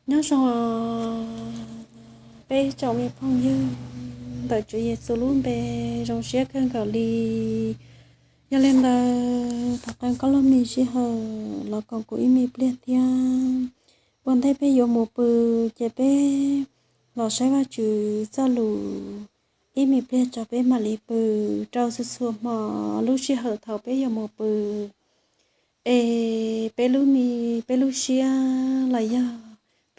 Nyob zoo peb tsoom me phooj ywg ntawm Tswv Yexus lub npe, zoo siab kawg nkaus li. Yog li ntawd, thov qee koj lub me sij hawm los koom kuv ib me pliag thiab. Ua ntej peb yuav mus pw, ces peb los saib Vajtswv txoj lus ib me pliag tso peb mam li pw. Rau txhua txhua hmo lub sij hawm thaum peb yuav mus pw, es peb lub me, peb lub siab los yog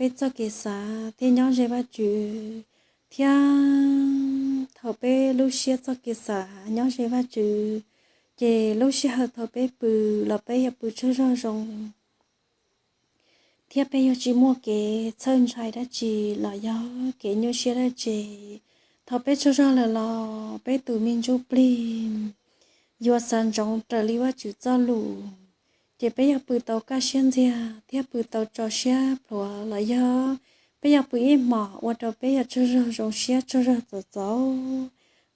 peb txoj kev xav thiaj nyob ze Vajtswv, thiab thaum peb lub siab txoj kev xav nyob ze Vajtswv, ces lub sij hawm thaum peb pw los peb yuav pw tsaug zog zoo, thiab peb yuav tsis muaj kev txhawj ntshai dab tsi los yog kev nyuaj siab dab tsi. Thaum peb tsaug zog lawm los peb tus me ntsuj plig yuav xav ntsoov raws li Vajtswv txoj lus, ces peb yuav pw tau kaj siab ntxiag thiab pw tau tso siab plhuav los yog peb yuav pw ib hmos ua rau peb yuav tsaug zog zoo siab tsaug zog txaus txaus.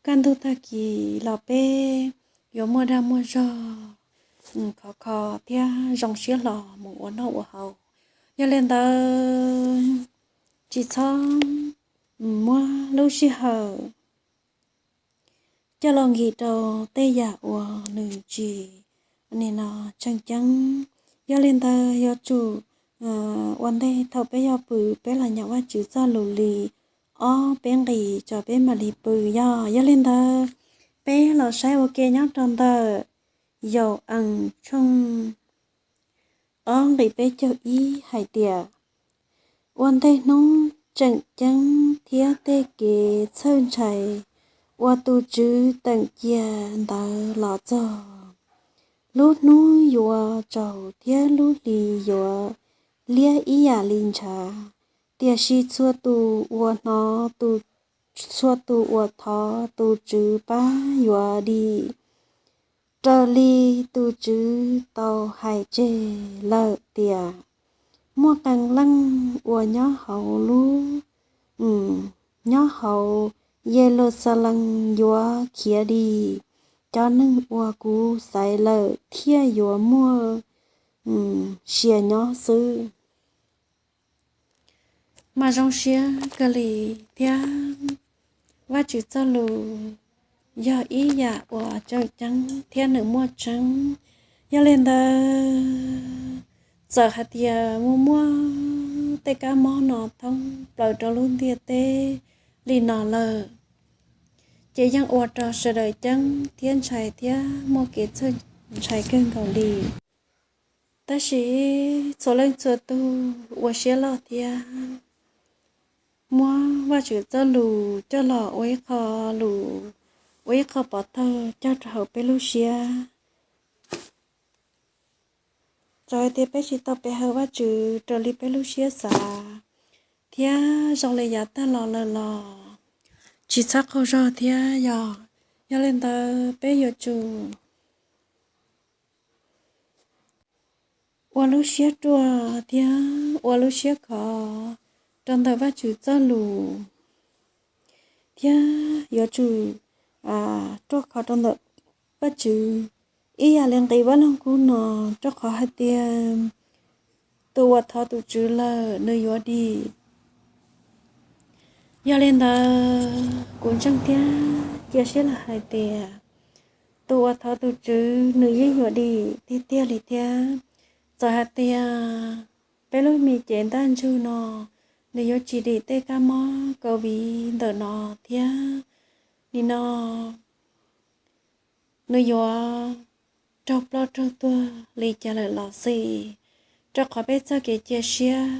Kaj ntug tag kis los peb yuav muaj dag muaj zog khov kho thiab zoo siab hlo mus ua noj ua haus. Yog li ntawd, tsis txhob muab lub sij hawm coj los nkim rau tej yam uas nws tsis, nim no, tseem ceeb. Yog li ntawd yuav tsum ua ntej thaum peb yuav pw peb los nyeem Vajtswv txoj lus li ob peb nqis tso peb mam li pw yog. Yog li ntawd peb los saib ua ke nyob rau ntawm Yauv Ees tshooj ob nqis peb caug ib hais tias, ua ntej hnub tseem ceeb thiab tej kev txhawj ntshai uas tus Tswv teem cia ntawd los txog, lub hnub yuav tsaus thiab lub hli yuav liab ib yam li ntshav. Tiam sis txhua tus uas hnov, txhua tus uas thov tus Tswv pab yuav dim, raws li tus Tswv tau hais tseg lawm tias, muaj qee leej uas nyob hauv lub, nyob hauv Yeluxalees yuav khiav dim, cov neeg uas kuv xaiv lawm thiaj yuav muaj sia nyob xwb. Mas zoo siab kawg li thiab. Vajtswv txoj lus yog ib yam uas tseem ceeb thiab nws muaj tseeb. Yog li ntawd, txawm hais tias muaj muaj tej kab mob no thoob plaws rau lub ntiaj teb li no lawm, ces yeej ua rau sawv daws ceeb thiab ntshai thiab muaj kev txhawj ntshai kawg nkaus li. Tab sis txhua leej txhua tus ua siab loj thiab muab Vajtswv txoj lus coj los ua ib qho lus, ua ib qho pov thawj coj rau hauv peb lub siab. Txawm hais tias peb tsis tau pe hawm Vajtswv raws li peb lub siab xav thiab zoo li yav tag los lawm los tsis txhob qaug zog thiab yog. Yog li ntawd peb yuav tsum ua lub siab ruaj thiab ua lub siab khov rau ntawm Vajtswv txoj lus, thiab yuav tsum ruaj khov rau ntawm Vajtswv ib yam li nqi Vaj Loog Kub no, rau qhov hais tias tus uas thov tus Tswv lawm nws yuav dim. Yog li ntawd kuv ntseeg thiab cia siab lawm hais tias tus uas thov tus Tswv nws yeej yuav dim tiag tiag li thiab. Txawm hais tias peb lub me cev ntaj ntsug no nws yuav tsis dim tej kab mob COVID ntawm no thiab, nim no nws yuav raug ploj raug tuag li cas lawm los xij, rau qhov peb txoj kev cia siab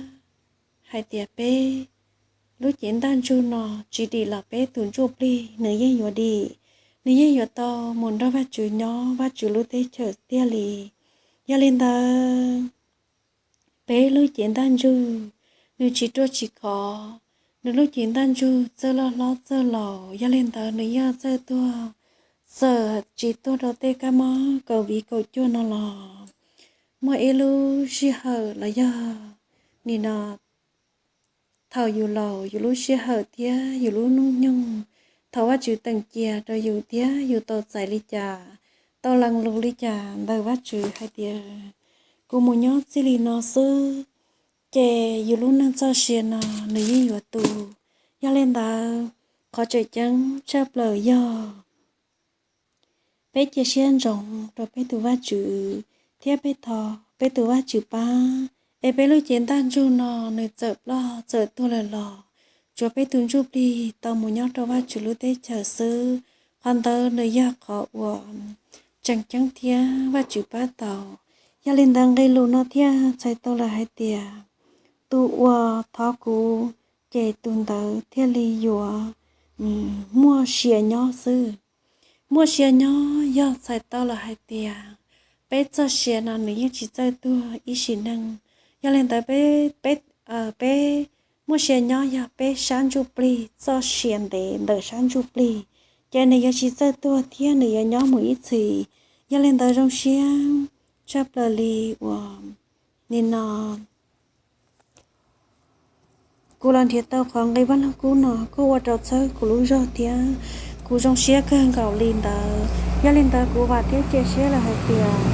hais tias peb lub cev ntaj ntsug no tsis dim los peb tus ntsuj plig nws yeej yuav dim, nws yeej yuav tau mus nrog Vajtswv nyob Vajtswv lub teb chaws tiag li. Yog li ntawd, peb lub cev ntaj ntsug nws tsis ruaj tsis khov, nws lub cev ntaj ntsug txawj loj hlob txawj laus, yog li ntawd nws yog txawj tuag, txawm tsis tuag rau tej kab mob COVID kaum cuaj no los muaj ib lub sij hawm los yog nim no thaum yus laus, yus lub sij hawm thiab yus lub hnub nyoog, thaum Vajtswv teem cia rau yus thiab yus tau txais li cas, tau lees lus li cas ntawm Vajtswv hais tias kuv mus nyob txij li no xwb, ces yus lub neej txoj sia no nws yeej yuav tu. Yog li ntawd, qhov tseem ceeb tshaj plaws yog peb cia siab ntsoov rau peb tus Vajtswv thiab peb thov peb tus Vajtswv pab, es peb lub cev ntaj ntsug no nws txawm ploj txawm tuag lawm los tsuav peb tus ntsuj plig tau mus nyob rau Vajtswv lub teb chaws xwb. Qhov ntawd nws yog qhov uas tseem ceeb thiab Vajtswv pab tau. Yog li ntawd nqe lus no thiaj txhais tau lawm hais tias, tus uas thov kuv, ces tus ntawd thiaj li yuav muaj sia nyob xwb. Muaj sia nyob yog txhais tau lawm hais tias peb txoj sia no nws yeej tsis txawj tuag ib sim neej. Yog li ntawd peb, peb, peb muaj sia nyob yog peb sab ntsuj plig txoj sia ntev ntawm sab ntsuj plig, ces nws yuav tsis txawj tuag thiab nws yuav nyob mus ib txhis. Yog li ntawd zoo siab tshaj plaws li uas nim no kuv los nrhiav tau qhov nqe Vaj Lug Kub no kuj ua rau txhawb kuv lub zog thiab kuv zoo siab kawg nkaus li ntawd. Yog li ntawd kuv vam thiab cia siab lawm hais tias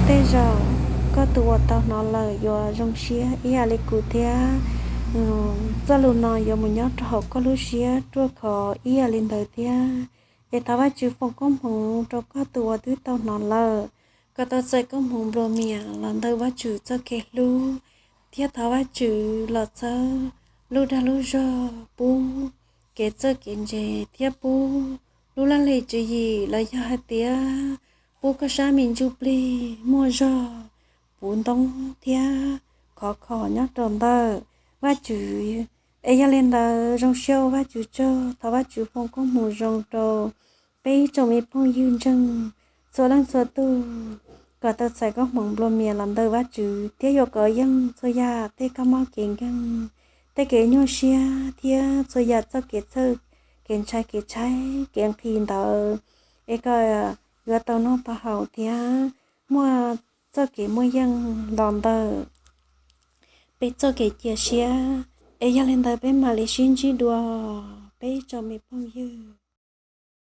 tej zaum koj tus uas tau hnov lawm yuav zoo siab ib yam li kuv thiab txoj lus no yuav mus nyob rau hauv koj lub siab ruaj khov ib yam li ntawd thiab. Es thov Vajtswv foom koob hmoov rau koj tus uas twb tau hnov lawm, kom tau txais koob hmoov nplua mias los ntawm Vajtswv txoj kev hlub, thiab thov Vajtswv los txhawb lub dag lub zog, pub kev txawj kev ntse, thiab pub lub laj lim tswv yim los yog hais tias pub koj sab me ntsuj plig muaj zog puv ntoob thiab khov kho nyob rau ntawm Vajtswv. Es yog li ntawd zoo siab ua Vajtswv tsaug, thov Vajtswv foom koob hmoov zoo rau peb ib tsoom me phooj ywg ntseeg txhua leej txhua tus, kom tau txais koob hmoov nplua mias los ntawm Vajtswv thiab yuav kov yeej txhua yam tej kab mob kev nkeeg, tej kev nyuaj siab thiab txhua yam txoj kev txhawj, kev ntshai kev tshaib kev nqhis ntawd, es kom yuav tau noj tau haus thiab muaj txoj kev muaj yeej los ntawm peb txoj kev cia siab. Es yog li ntawd peb mam li sib ntsib dua, peb ib tsoom me phooj ywg.